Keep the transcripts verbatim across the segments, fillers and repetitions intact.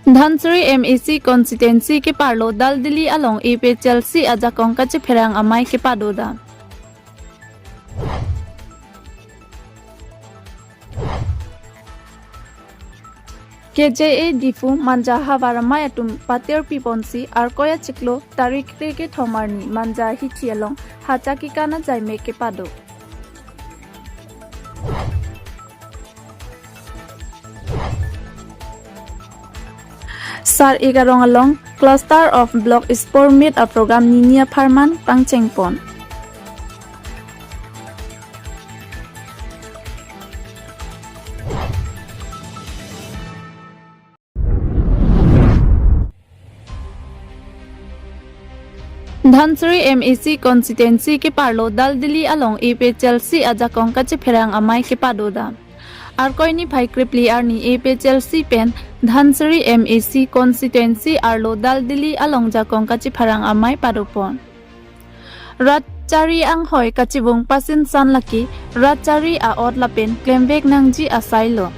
Dhansiri M A C constituency keparlo Daldili along A P H L C ajakong kachipherang amei kepadodam. K J A Diphu Manja havar amei atum patir piponsi Arkoi achiklo tarik kre kethom arni Manja hithi along hacha kekan ajaimek kepado. Sar-ik arong along Cluster of Block Sport Meet aprogram nini apharman pangchengpon. Dhansiri M A C constituency keparlo Daldili along A P H L C ajakong kachipherang amei kepadodam. Arkoi niphai krepli arni A P H L C pen Dhansiri M A C constituency arlo Daldili along jakong kachipherang amei padopon. Rat chari anghoi kachivung pasinsan lake rat chari a-ot lapen klemvek nangji asailo.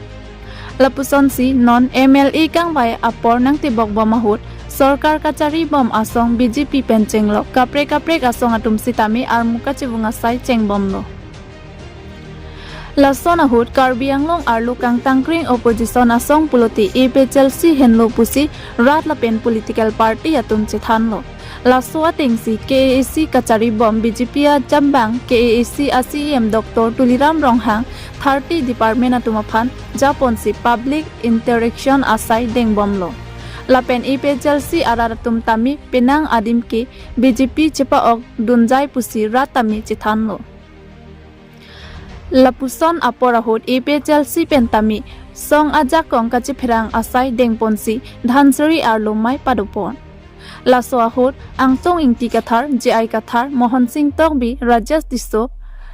Lapusonsi non M L A kangvai apor nangtebokbom ahut sorkar kacharibom asong B J P pen chenglok kaprek kaprek asong atum sitame armu kachivung asai chengbomlo. Lason ahut Karbi Anglong arlo kangtangkring opposition asong pulote A P H L C henlo pusi rat lapen political party atum chethanlo. Laso atengsi K A A C kacharibom B J P ajambang K A A C a C E M Doctor Tuliram Ronghang thirty department atum aphan japonsi public interaction asai dengbomlo. Lapen A P H L C arat atum tame penang adim ke B J P chepa-ok dunjai pusi rat tame chethanlo. Lapuson apor ahut A P H L C pen tame song ajakong kachipherang asai dengponsi Dhansiri arlo mei padopon. Laso ahut Angtong Ingti Kathar, J I Kathar, Mohon Sing Tokbi, Rajesh Tisso,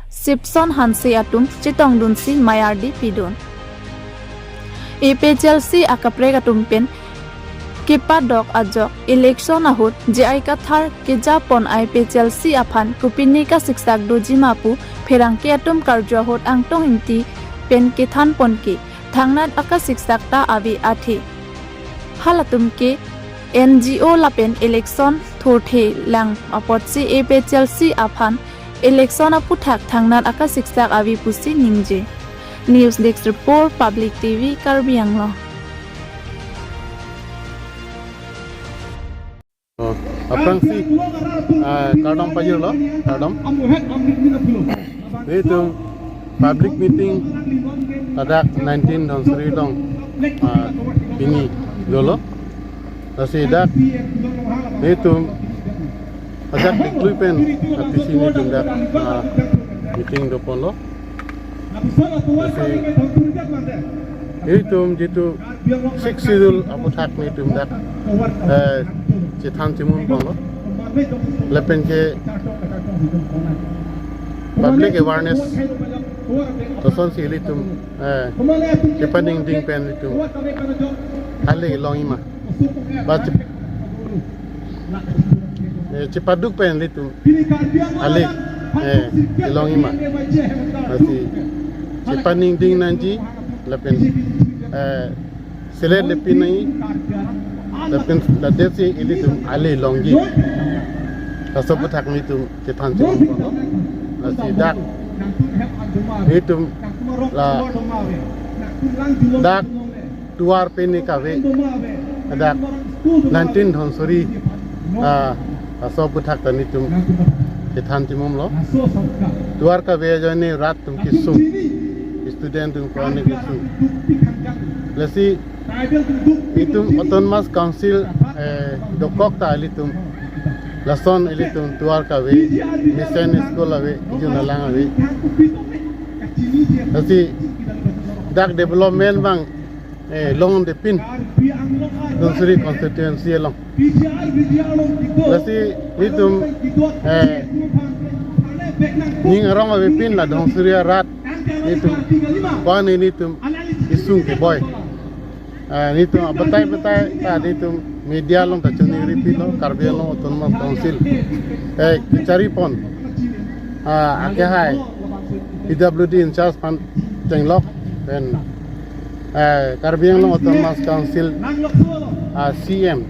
Sipson Hanse atum chetongdunsi mei ardi pidun. A P H L C akaprek atum pen kepadok ajok election ahut J I Kathar kejapon A P H L C aphan kopine kasiksak dojima pu pherangke atum karju ahut Angtong Ingti pen kethanpon ke thangnat akasiksak ta ave athe. Halatum ke N G O lapen election thurthe lang apotsi A P H L C aphan election aputhak thangnat akasiksak ave pusi ningje. News Desk Report, Public T V, Karbi Anglong. Oh, aphrangsi, ah, kardom pajirlo, kardom. Itum public meeting ladak nineteen Dhansiri along, ah, pini dolo. Lasi dak itum ajak diklui pen A P C netum dak, ah, meeting doponlo. Lasi itum jitu Sixth Schedule aputhak netum dak, eh, chethan chemunponlo. Lapen ke public awareness kosonsi ilitum, eh, chepaningding pen ilitum ale longji ma. Ba chep-, eh, chepaduk pen ilitum ale, eh, longji ma. Lasi chepaningding nangji lapen, eh, selet lepin nangji lapen ladetsi ilitum ale longji. Laso aputhak netum chethan chemunponlo. Lasi dak itum ladak tovar pini kave, dak nineteen Dhansiri, ah, laso aputhak ta netum chethan chemunlo. Tovar kave ajoine rat atum kesung, student atum ko-an kesung. Lasi itum Autonomous Council, eh, dokok ta ilitum lason ilitum tovar kave, mission school ave, kejun alang ave. Lasi dak development abang, eh, longdepin Dhansiri constituency along. Lasi itum, eh, ning arong avepin la Dhansiri arat itum, ko-an itum kesung keboi. Ah, netum abatai batai ta netum media along ta choningri pilo, Karbi Anglong Autonomous Council, eh, kecharipon, ah, akehai P W D in charge aphan chenglok, then, eh, Karbi Anglong Autonomous Council Ah, C M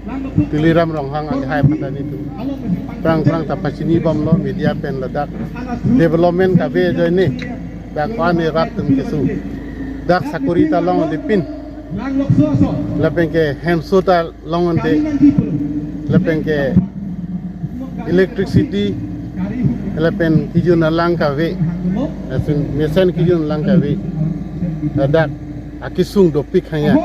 Tuliram Ronghang akhai aphan ta nelitum prang prang ta pachini bomlo media pen ladak development kave ajoine dak ko-an rat atum kesung, dak sakori ta longdepin, lapen ke hemso ta longde, lapen ke electricity, lapen kejun alang kave, lapen mesen kejun alang kave, ladak akesung dopik hangya.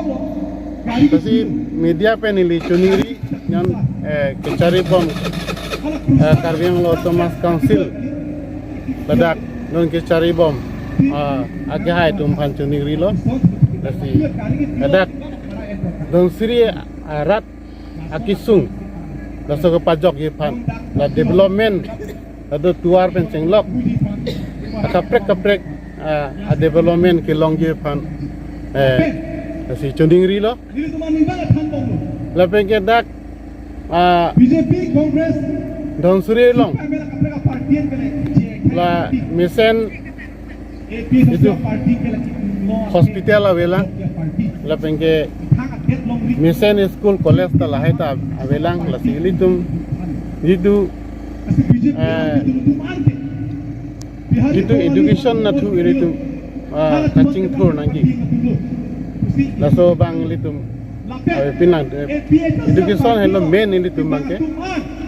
Lasi media pen neli choningri, non, eh, kechari bom, eh, Karbi Anglong Autonomous Council ladak non kechari bom, ah, akhai atum aphan choningrilo. Lasi ladak Dhansiri arat akesung laso kepajokji aphan, la development, la do tovar pen chenglok akaprek kaprek, ah, a development kelongji aphan, eh, lasi choningrilo. Lapen ke dak, ah, B J P, Congress, Dhansiri along la mesen itu hospital avelang, lapen ke mesen school college ta lahai ta avelang, lasi ilitum itu, eh, itu education nathu ilitum, ah, kachingthur nangji. Laso abang ilitum, ah, pinang, eh, education helo main ilitum abangke.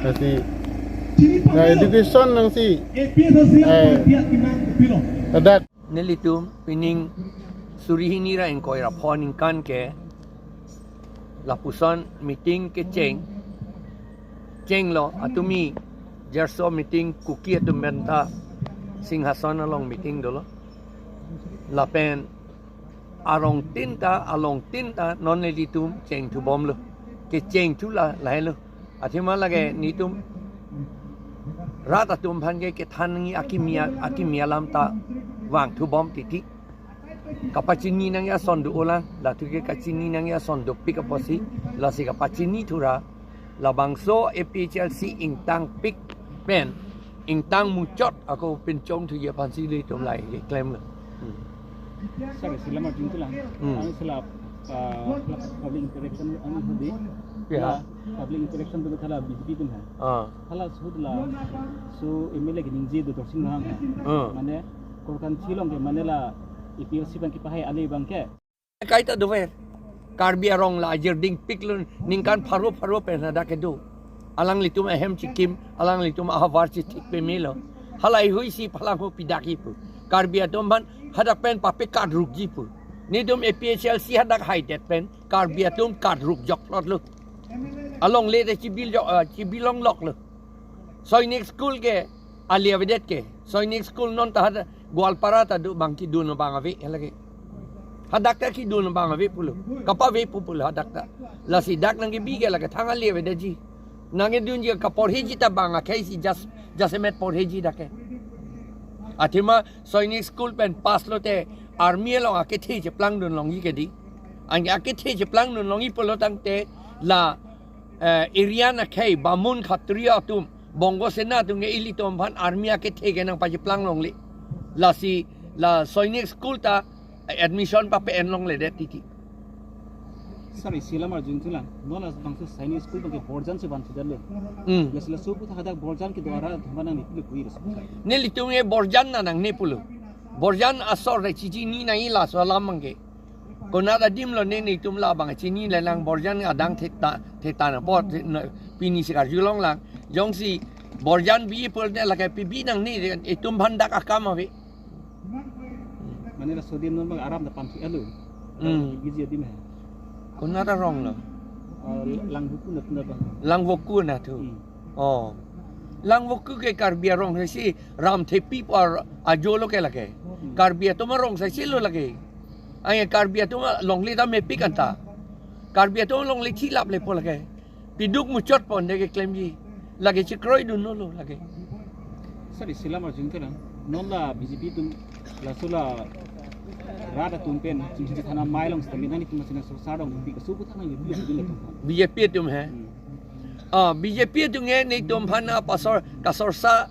Lasi, na education nangsi, eh, ladak nelitum pining suri hini ra ingkoi ra pho ningkan ke lapuson meeting kecheng, chenglo atumi jarso meeting Kuki atum pen ta Singhason along meeting dolo. Lapen arong tin ta, along tin ta non nelitum chengthu bomlo. Kechengthu la, lahelo. Athema lake nelitum rat atum aphan ke kethan nangji akimi a-, akimi alam ta vangthu bom titi. Kapachini nangji ason do-olang, latum ke kachini nangji ason dopik apotsi, lasi kapachinithu ra, labangso A P H L C ingtangpik pen ingtang muchot ako pinchongthuji aphansi ilitum lahai keklemlo. Hmm. Sir, isi alam arjuthulang. Hmm. Ang sila, ah, public interaction ang hadi. Ya. La public interaction tu thala B J P atum hai. Ah. Thala sud la, so M L A ke ningje do Dorsing Ronghang hai. Ah. Mane, Korkanthi along ke mane la A P H L C abang kepahai ale abangke. Kaita dover. Karbi arong la ajirdingpiklo, ningkan pharo pharo pen hadak kedo. Alanglitum ahem chikim, alanglitum ahavar chithik pemelo. Halahei hui si phalangho pidakji pu. Karbi atum aphan hadak pen pape kadrukji pu. Nelitum A P H L C hadak haidet pen Karbi atum kadruk jokplotlo. Alongle te chibil jok, ah, chibilongloklo. Sainik School ke ali avedet ke. Sainik School non ta hadak Goalpara ta do abang kedun abang ave lake. Hadak ta kedun abang ave pulo. Kapave pu pulo hadak ta. Lasi dak nangkebi ke lake thang ali avedetji. Nangkedunji kaporheji ta bang akhei si jas-, jasemet porheji dak ke. Athema Sainik School pen pass lote army along akethe cheplangdun longji ke di. Anke akethe cheplangdun longji pulo tangte la, eh, Aryan akhei, Bamun Khatriya atum, Bongo Sena atum ke ilitum aphan army akethe ke nangpacheplang longle. Lasi la Sainik School ta admission pape-en longledet titi. Sir, isi alam arjunthulang. Non labangso Sainik School abangke Borjan si vanthudetlo. Hmm. Lasi laso aputhak hadak Borjan kedo arat atum aphan nangnepi le pu-i laso aputhak. Nelitum ke Borjan na nangne pulo. Borjan asor re chechini nangji laso alam abangke. Konat adim lo ne nelitum labang chinine lang Borjan adang theta, theta na pot na pini si karjulonglang. Jongsi Borjan bi pulote lake pibi nangne, itum aphan dak akam ave. Mane laso adim non abang aram ta pamsi alo. Hmm. Biji adim hai. Konat arong lo? Ah, Langvoku na tuna bang. Langvoku na thu. Hmm. Oh. Langvoku ke Karbi arong hai si Ramthepi pu ar-, ajo lo ke lake. Hmm. Karbi atum arong sai si lo lake. Ai Karbi atum alongle ta mepik anta. Karbi atum alongle thilap le po lake. Piduk muchot pon de keklemji. Lake chekroidunlo lake. Sir, isi alam arjunthulang. Non la B J P atum laso la rat atum pen chingchi thana mai along sitame nangtum masi nangsorsar dong pi kasu aputhak nangpi latum. B J P atum hai. Hmm. Ah, B J P atum ke nelitum aphan apasor kasorsa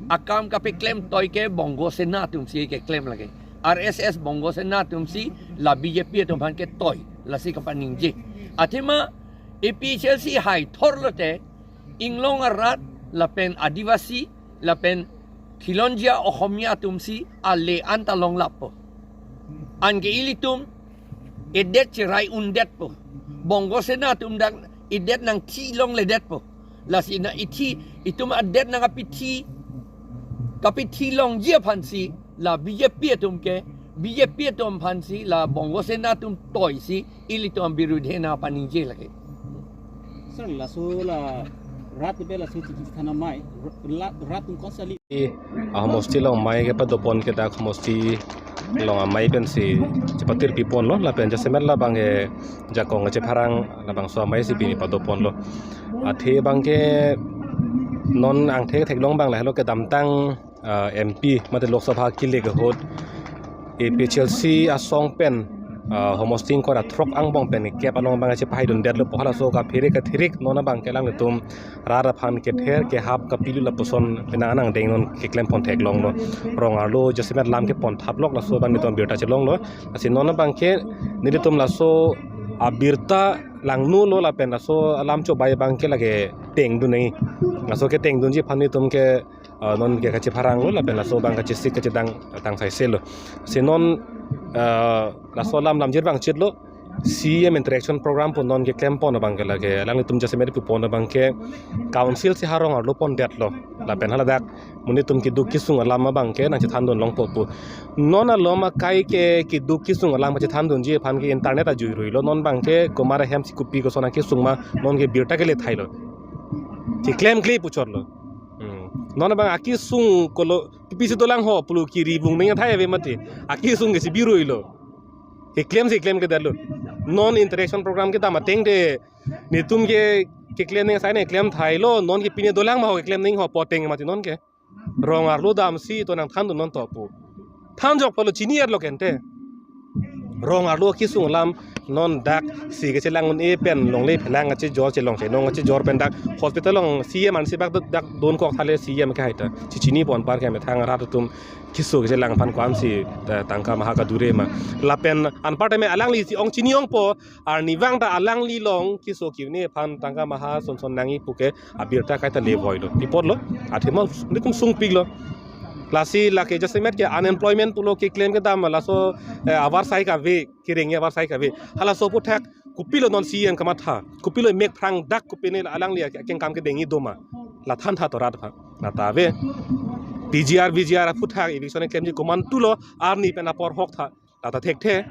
akam kapeklem toi ke Bongo Sena atum si keklem lake. R S S Bongo Sena atum si la B J P atum aphan ketoi, lasi kapaningje. Athema APHLC hai thorlote, inglong arat lapen Adivasi lapen Khilonjia Oxomiya atumsi ale anta longlappo. Anke ilitum edet cherai undetpo. Bongo Sena atum dak edet nangthi longledetpo. Lasi na ithi, itum adet nangkapithi, kapithi longji aphansi la BJP atum ke, BJP atum aphansi la Bongo Sena atum toisi ilitum abirudhe nangpaningje lake. Sir, laso la rat pe laso chiki thana mai, la rat atum kosonsi, a homosti along amei kepadopon ke dak homosti along amei pensi chepatirpiponlo, lapen jasemet labang ke jakong kachepharang labangso amei si pini padoponlo. Athe abang ke non angthek theklong abang lahelo kedamtang, ah, MP mate Lok Sabha kilik ahut APHLC asong pen, ah, homosti ingkoi ra throk angbong pen kep along abang chepahaidundetlo pu, halaso kaphere kathirik non abang ke alanglitum rat aphan kether kehap kapilo lapuson penang anang deng non keklempon theklonglo. Rong arlo jasemet lam kepon thaplok laso abang netum birta chelonglo. Lasi non abang ke nelitum laso abirta langnulo lapen laso alam chobai abang ke lake tengdun nangji. Laso ketengdunji aphan netum ke, ah, non ke kachepharanglo lapen laso abang kachesik kachedang tang saiselo. Si non, ah, laso alam lamjir vangchitlo. CEM interaction program pu non keklempon abang ke lake alanglitum jasemet pupon abang ke council si ha rong arlo pondetlo. Lapen haladak monit atum keduk kesung alam abang ke nangchethandun longpo pu. Non alom akai ke keduk kesung alam kachethandunji aphan ke internet ajuiruilo. Non abang ke komat ahem si kopi koson akesung ma non ke birta kele thailo. Cheklemkle puchotlo. Hmm. Non abang akesung kolo pisi dolang ho pulo kiri bung meng athai ave mati. Akesung ke si biruilo. Keklem si klemkledetlo. Non interaction program kedam ateng te netum ke keklem neng sai ne klem thailo, non ke pine dolang ma ho keklem neng ho poteng mati non ke. Rong arlo damsi to nangthandun non to pu. Thanjok pulo chini etlo kente. Rong arlo kesung alam non dak si kechelang un-e pen longle phelang kachejor chelong chenong kachejor pen dak hospital along CEM ansi bak dak donkok thale CEM ke hai ta. Chichini pon apar ke methang rat atum keso kechelang aphan ko-ansi, eh, tangka maha kadure ma. Lapen anpar tame alangli si ong chini ongpo, arnivang ta alangli along keso kevine aphan tangka maha son son nangji pu ke abirta kaita le voilo. Pi apotlo, athema netum sungpiklo. Lasi lake jasemet ke unemployment pulo keklem kedam laso, eh, avarsai kave, kereng avarsai kave. Halaso aphuthak kopilo non CEM kamatha, kopilo mek phrang dak kopine alangli akeng kam kedengji doma. La thantha to rat aphan. Lata ave. PGR, VGR aphuthak eviction klemji komantulo arni pen apor hoktha. Lata thekthe.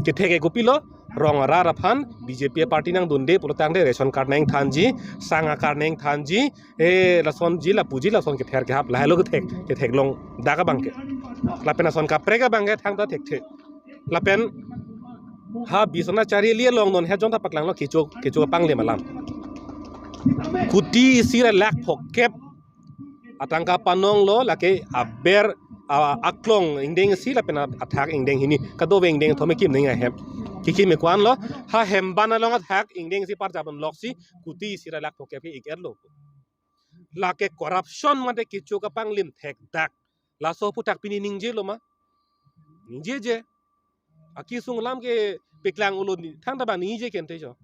Kethek ke kopilo, rong arat aphan BJP party nangdunde pulo tangte ration card nangthanji, sang a-card nangthanji, eh, lasonji lapuji lason kether kehap lahelo kethek, ketheklong dak abang ke. Lapen ason kaprek abang ke thangta thekthe. Lapen ha Biswanath Chariali along non he jonta paklanglo kecho, kecho panglim alam. Kuti isi ra lakh phokep atangka panonglo, lake aber, a, aklong ingdeng isi lapen a-, athak ingdeng hini, kadokave ingdeng thom ekim neng ahem. Kekim me ko-anlo, ha hemban along athak ingdeng isi parjapon loksi kuti isi ra lakh phokep ke ik-etlo. Lake corruption mate kecho kapanglim thekdak. Laso aphuthak pini ningjelo ma? Ningjeje. Akesung alam ke paklang ulo ni, thangta abang ningje kente jo.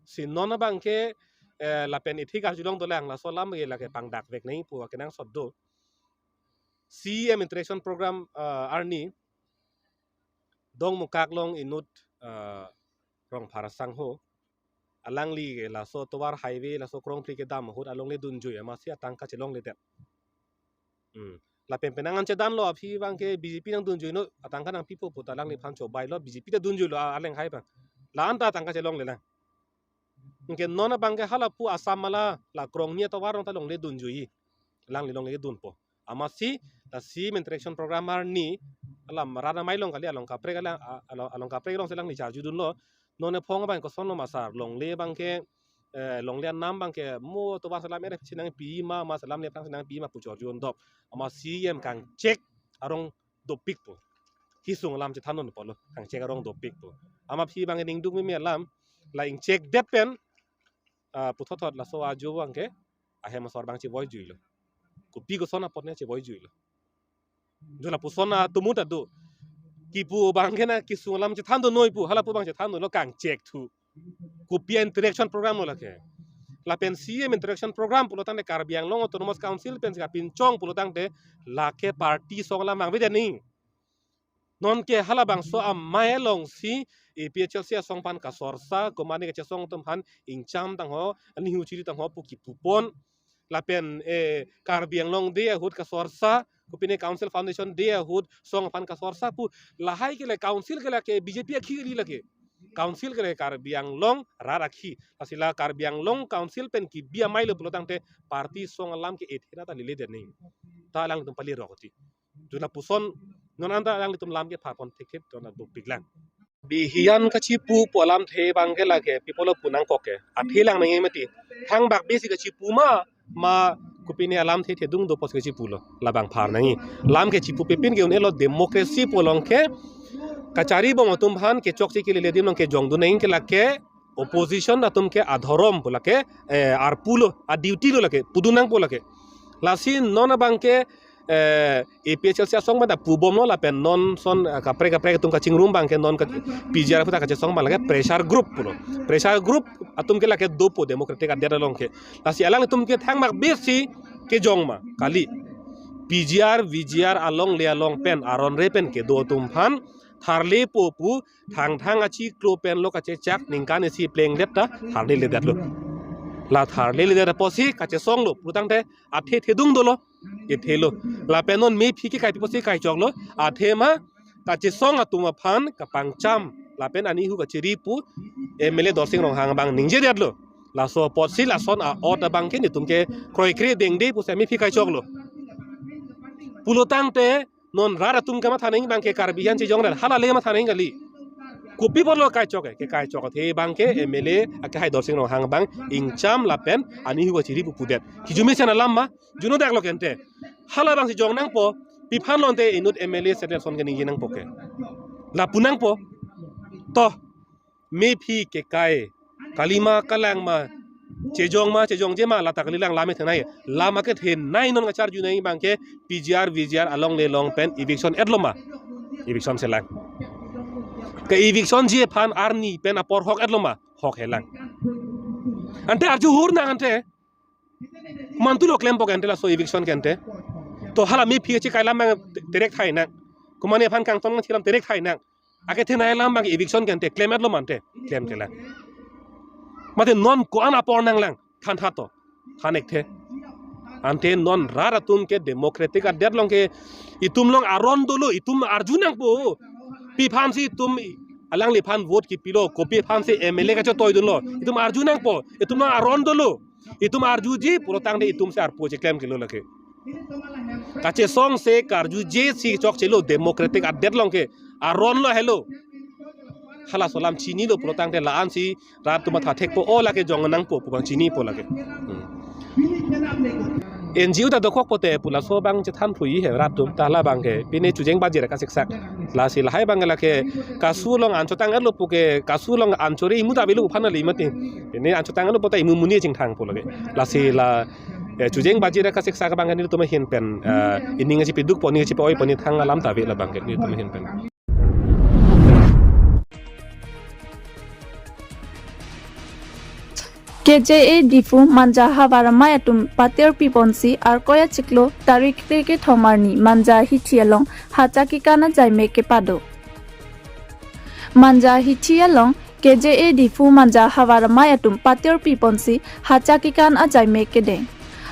Si non abang ke, eh, lapen ithik arjulong dolang, laso alam ke lake pangdakvek nangji pu akenangsot do. CEM interaction program, eh, arni Dongmukak along inut, eh, Rongphar asangho. Alangli ke laso tovar highway, laso krongphli kedam ahut alongle dunjui amatsi atangka chelongledet. Hmm. Lapen penang an chedanlo aphi abang ke BJP nangdunjuino, atangka nangpipo puta alangliphan chobailo, BJP ta dunjuilo, a-, aleng hai abang. La-anta atangka chelonglelang. Anke non abang ke halapu Assam mala la krongni atovar along ta longle dunjui. Alangli longle dunpo. Amatsi, ta CEM interaction program arni, alam rat amei along kali, along kaprek alang, a-, along, along kaprek alongsi alangli charjudunlo. Non ephong abang kosonlo ma sir, longle abang ke, eh, longle anam abang ke mo tovar selam ere si nangpi ma, ma selam le phrang si nangpi ma pu charjudun dok. Amat CEM kangchek arong dopikpo. Kesung alam chethandun apotlo, kangchek arong dopikpo. Amat aphi abang ningduk meme alam, la ingchekdet pen, ah, puthot thot laso ajo abang ke, ahem asor abang chevoijuilo. Kopi koson apot ne chevoijuilo. Jo lapuson atum ta do. Kipu abang ke na kesung alam chethandun noi pu, halapu abang chethandunlo kangchek thu. Kopi a-interaction program lo lake. Lapen C M interaction program pulo tangte Karbi Anglong Autonomous Council pensi kapinchong pulo tangte lake party asong alam vangvedet nangji. Nonke halabangso amei alongsi A P H L C asong aphan kasorsa, komane kachesong atum aphan ingcham tangho, anihu chiri tangho pu kipupon. Lapen eh, Karbi Anglong Day ahut kasorsa, kopine Council Foundation Day ahut asong aphan kasorsa pu, lahai ke le council ke lake B J P akhei kali lake. Council ke le Karbi Anglong rat akhei. Lasi la Karbi Anglong Council pen kibi amei lo pulo tangte party asong alam ke ethe na ta leledet nangji. Ta alangtum pali rok ti. Juna puson non anta alanglitum lam ke phapon thekthep ton dopik lang. Bihian kachipu pu alamthe abang ke lake people of punang kok ke. Athe lang nangji mati. Thangbak besi kachipu ma, ma kopine alamthe thedung do pusi kachipulo. Labang phar nangji. Lam ke chipupe pin ke un-elo democracy pu along ke kachari bom atum aphan kechokche kelele adim along ke jongdun nangji ke lake opposition atum ke adhorom pu lake, eh, arpu lo, a-duty lo lake, pudun nangpo lake. Lasi non abang ke, eh, A P H L C asong pen ta pubomlo lapen non ason, eh, kaprek kaprek atum kachingrum abang ke non ka P G R aphuthak kachesong abang lake pressure group pulo. Pressure group atum ke lake dopo democratic adet along ke. Lasi alanglitum ke thangbak besi kejong ma kali. P G R, V G R alongle along pen, aron re pen kedo atum aphan tharlepo pu, thangthang achiklo pen lo kachechak ningkan isi plengdet ta tharleledet lo. La tharleledet apotsi kachesong lo, pulo tangte athe thedung dolo, ethe lo. Lapen non mephi ke kaipi apotsi kaichok lo, athe ma kachesong atum aphan kapangcham, lapen anihu kachiri pu M L A Dorsing Ronghang abang ningjedet lo. Laso apotsi lason a-ot abang ke netum ke kroikre dengde pusi mephi kaichok lo. Pulo tangte non rat atum kamatha nangji abang ke Karbi ahin chejong rat hala le matha nangji kali. Kopi apotlo kaichok ke, ke kaichok athe abang ke M L A akehai Dorsing Ronghang abang ingcham lapen anihu kachiri pu pudet. Kijumesen alam ma, juno dak lo kente. Halabangsi jong nangpo, pi aphan lonte inut M L A Seten Son keningje nangpo ke. Lapu nangpo. To, mephi kekai, kalima kalang ma, chejong ma, chejongje ma, lata kalilang lam ethenei. Lam akethenei non kacharju nangji abang ke P G R, V G R alongle along pen eviction-etlo ma. Eviction selang. Ke eviction-ji aphan arni pen apor hok-etlo ma, hok-elang. Ante arju hur nang ante. Mantu lo klempo kente laso eviction kente. To hala mephi chekai lam abang terek thai nang. Komane aphan kangton nang chilam terek thai nang. Akethenei lam abang eviction kente klem-etlo ma ante. Klemkle lang. Mate non ko-an apor nanglang. Than tha to. Than ekthe. Ante non rat atum ke democratic adet along ke itum along aron dolo, itum arju nangpo. Pi aphansi itum alangliphan vote kipilo, kopi aphansi M L A kachotoi dunlo. Itum arju nangpo. Itum along aron dolo. Itum arjuji pulo tangte itumsi arpu cheklem kelo lake. Kachesongse karjujesi chokchelo democratic adet along ke aron lo helo. Halaso alam chinilo pulo tangte la-ansi rat atum matha thekpo, o lake jong nangpo pu abang chinipo lake. Hmm. N G O ta dokok pote pu laso abang chethan phui he rat atum ta labang ke pine chojeng baji ra kasiksak. Lasi lahai abang ke lake kasu along anchotang-etlo pu ke kasu along anchore imu ta avelo pu aphan kali mati. Pine anchotang-etlo pu ta imu monit chingthangpo lake. Lasi la, eh, chojeng baji ra kasiksak abang ke nelitum ahin pen, eh, ining achipi dukpo, ining achipi oipo, nithang alam ta ave labang ke nelitum ahin pen. K J A Diphu Manja havar amei atum patir piponsi Arkoi achiklo tarik kre kethom arni Manja hithi along hacha kekan ajaimek kepado. Manja hithi along K J A Diphu Manja havar amei atum patir piponsi hacha kekan ajaimek kedeng.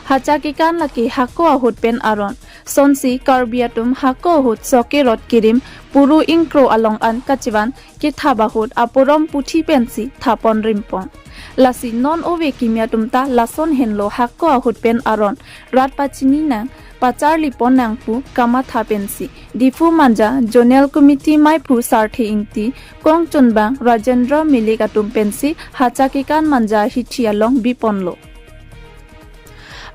Hacha kekan lake hako ahut pen aron. Sonsi Karbi atum hako ahut soke rot kirim puru ingkro along an kachivan kethap ahut apurom puthi pensi thapon rimpon. Lasi non ove kimi atum ta lason henlo hako ahut pen aron rat pachini nang pacharlipon nang pu kamatha pensi Diphu Manja Zonal Committee meiphu Sarthe Ingti, Kongchunbang Rajendra Milik atum pensi hacha kekan Manja hithi along biponlo.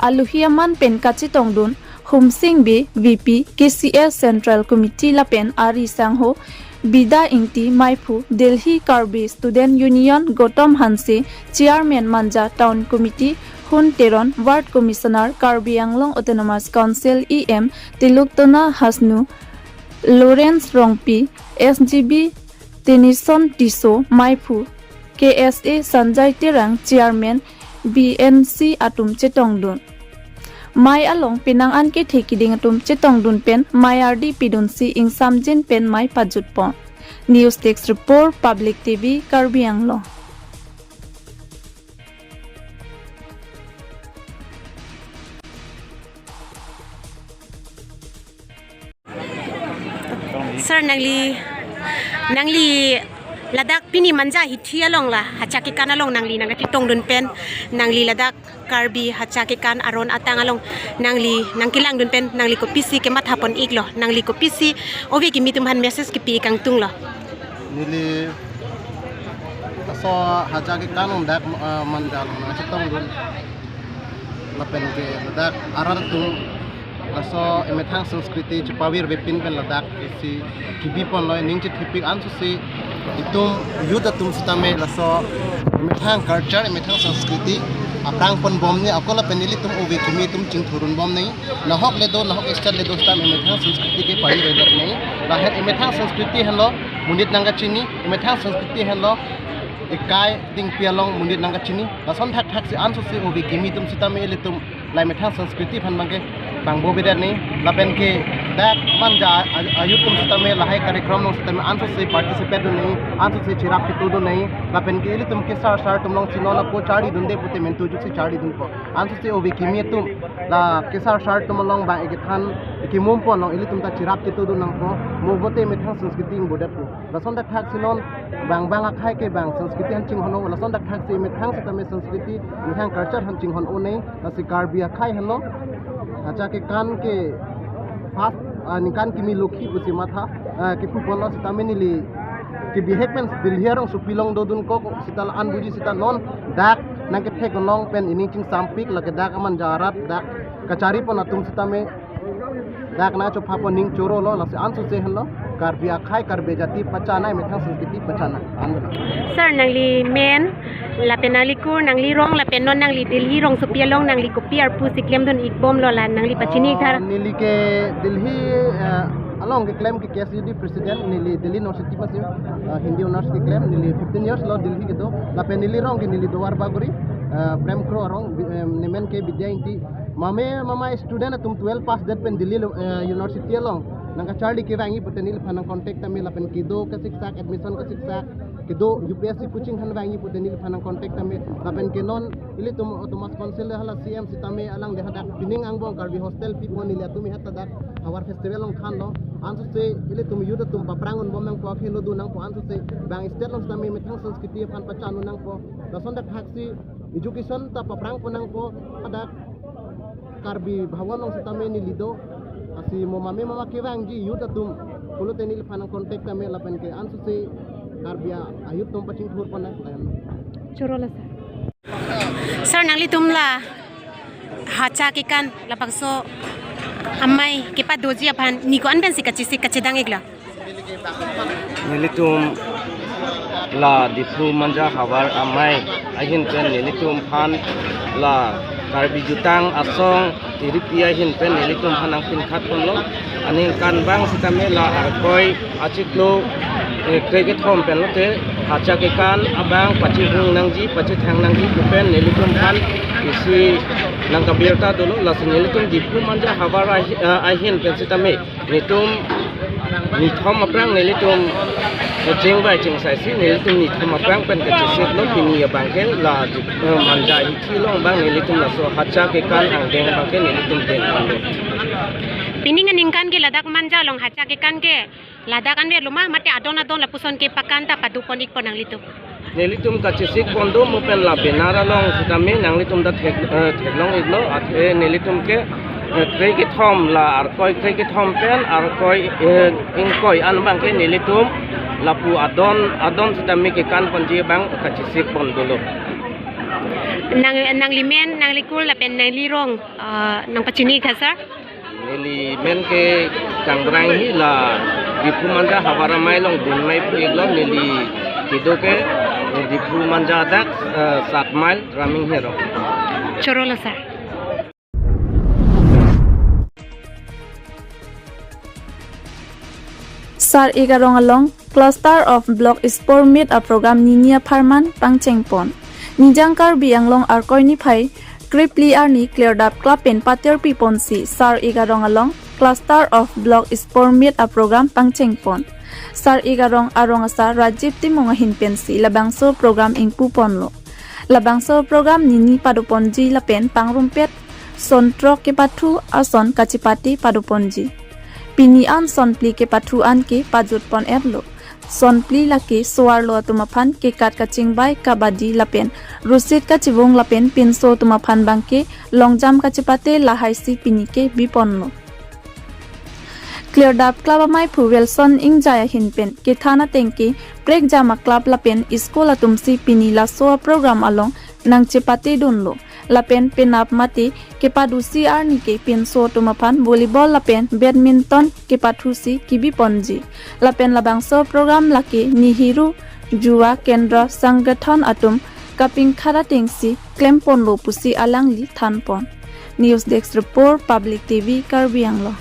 Alohi aman pen kachetongdun Humsing Bey, V P, K C S Central Committee lapen ari sangho Bida Ingti meiphu, Delhi Karbi Student Union Gautam Hanse, Chairman Manja Town Committee, Hun Teron, Ward Commissioner Karbi Anglong Autonomous Council E M Tilottana Hasnu, Lawrence Rongpi, S G B Tenison Tisso meiphu, K S A Sanjay Terang, Chairman B N C atum chetongdun. Mei along penang an kethe kiding atum chetongdun pen mei ardi pidunsi ingsamjin pen mei pajutpon. News Desk Report, Public T V, Karbi Anglong. Sir, nangli, nangli ladak pini Manja hithi along la, Hacha Kekan along nangli nangkachetongdun pen, nangli ladak Karbi Hacha Kekan aron atang along nangli nangkelangdun pen, nangli kopisi kemathapon iklo, nangli kopisi ove kimi atum aphan message kepi ik kangtunglo? Neli laso Hacha Kekan dak, eh, Manja along nangchetongdun. Lapen ke ladak arat atum laso emethang sanskriti chepavirvepin pen ladak isi kebiponlo, ning chethipik ansose itum youth atum sitame laso emethang culture, emethang sanskriti aphrang ponbom nangji, ako lapen ilitum ove kimi atum chingthurunbom nangji. Nahok le do, nahok state le do sitame emethang sanskriti ke pavirvep nangji. Lahen emethang sanskriti henlo monit nangkachini, emethang sanskriti henlo ekai dingpi along monit nangkachini. Lason thakthaksi ansose ove kimi atum sitame ilitum la emethang sanskriti aphan abangke pangbovedet nangji. Lapen ke dak Manja a-, a-youth atum sitame lahai karyakrong along sitame ansose participate dun nangji, ansose cherap chetudun nangji. Lapen ke ilitum kesar sar atum alongsi non ako charlidunde pute mentu juksi charlidunpo. Ansose ove kimi atum la kesar sar atum along abang ekethan ekemum pon along ilitum ta cherap chetudun nangpo. Mo bote emethang sanskriti ingbodetpo. Lason thakthaksi non bang bang akhei ke bang sanskriti aphan chinghon-o, lason thakthaksi emethang sitame sanskriti, emethang culture aphan chinghon-o nangji. Lasi Karbi akhei henlo Hacha Kekan ke first, ah, ningkan kimi lokhi pusi matha, ah, kipu ponlo sitame neli kebihek pen Delhi arongsopi along dodun kok sita la-an buji sita non dak nangkethek along pen ining chingsampik, lake dak a-Manja arat dak kacharipon atum sitame dak nangchophapon ning chorolo, lasi ansose henlo Karbi akhei, Karbi ajati pachanai, emethang sanskriti pachanai. An. Sir, nangli men, lapen nangli kur, nangli rong, lapen non nangli Delhi rongsopi along nangli kopi arpu si klemdun ikbomlo, la nangli pachini Ah, thar. Neli ke Delhi, eh, along keklem ke K S U D president, neli Delhi University pasi, eh, Hindi honours keklem, neli fifteen years lo Delhi kedo, lapen neli rong ke neli Duar Bagori, eh, Prem Kro arong, bi-, eh, nemen ke Bidya Ingti. Mame mama student atum twelve pass det pen Delhi lo, eh, university along nangkacharli kevangji pute neliphan nangcontact tame, lapen kedo kasiksak, admission kasiksak, kedo U P S C coaching aphan vangji pute neliphan nangcontact tame, lapen ke non ilitum Autonomous Council de hala C M sitame alangli hadak pining angbong Karbi hostel pipon, neli atum hadak Havar Festival along thanlo. Ansose ilitum youth atum paphrang unbom nangpo, akhei lo dun nangpo, ansose bang state along sitame emethang sanskriti aphan pachan un nangpo. Lason thakthaksi education ta paphrang pon nangpo, hadak Karbi Bhawan along sitame neli do. Lasi mo mame mama kevangji youth atum pulote neliphan nangcontact tame, lapen ke ansose Karbi a-youth atum pachingthur pon nang layan. Chorolo sir. Sir, nanglitum la Hacha Kekan labangso amei kepadoji aphan ni ko-an pensi kachesik kachedang iklo? Nelitum la Diphu Manja havar amei ahin pen nelitum aphan la Karbi Jutang Asong Tiripi ahin pen nelitum aphan nangpinkhat ponlo. Aningkan abang sitame la Arkoi achiklo, eh, krekethom pen lote Hacha Kekan abang pachihung nangji, pachethang nangji pu pen nelitum aphan isi nangkabirta dolo. Lasi nelitum Diphu Manja havar ahi-, eh, ahin pen sitame nelitum nithom aphrang nelitum chingvai chingsaisi, nelitum nithom aphrang pen kachesiklo. Pini abangke la, eh, Manja hithi along abang nelitum laso Hacha Kekan angdeng abangke nelitum dengponlo. Pining aningkan ke ladak Manja along Hacha Kekan ke ladak anvet lo ma, mate adon adon lapuson ke pakan ta padopon ikpo nanglitum? Nelitum kachesik pon do, mo pen la banner along sitame nanglitum ta thek, eh, theklong iklo, athe nelitum ke, eh, krekethom la Arkoi krekethom pen Arkoi, eh, ingkoi an abangke nelitum lapu adon adon sitame kekan ponji abang kachesik pon dolo. Nang, nangli men, nangli kur lapen nangli rong, eh, nangpachini tha sir? Neli men ke Kangbrang hi la Diphu Manja havar amei along dun mei pu iklo, neli kedo ke Diphu Manja dak, eh, sat mile Raming Hero. Chorolo sir. Sar-ik arong along Cluster of Block Sport Meet a program nini apharman pangcheng pon. Nijang Karbi Anglong Arkoi niphai krepli arni Klirdap Club pen paterpi ponsi Sar-ik arong along Cluster of Block Sport Meet a program pangcheng pon. Sar-ik arong arong asar Rajiv Timung ahin pensi labangso program ingpu ponlo. Labangso program nini padoponji lapen pangrumpet son throk kepathu ason kachepate padoponji. Pini an son phli kepathu an ke pajut pon-etlo. Son phli lake so-arlo atum aphan kekat kachingbai, kabaddi lapen rusit kachivung lapen pinso atum aphan bangke long jump kachepate lahai si pini ke bi ponlo. Klirdap Club amaiphu Wilson Ingjai ahin pen kethan ateng ke prekjam a club lapen school atum si pini laso a program along nangchepate dunlo. Lapen penap mate kepadusi arni ke pinso atum aphan volleyball lapen badminton kepathusi kebi ponji. Lapen labangso program lake Nehru Yuva Kendra Sangathan atum kapingkhat ateng si klem ponlo pusi alangli than pon. News Desk Report, Public T V, Karbi Anglong.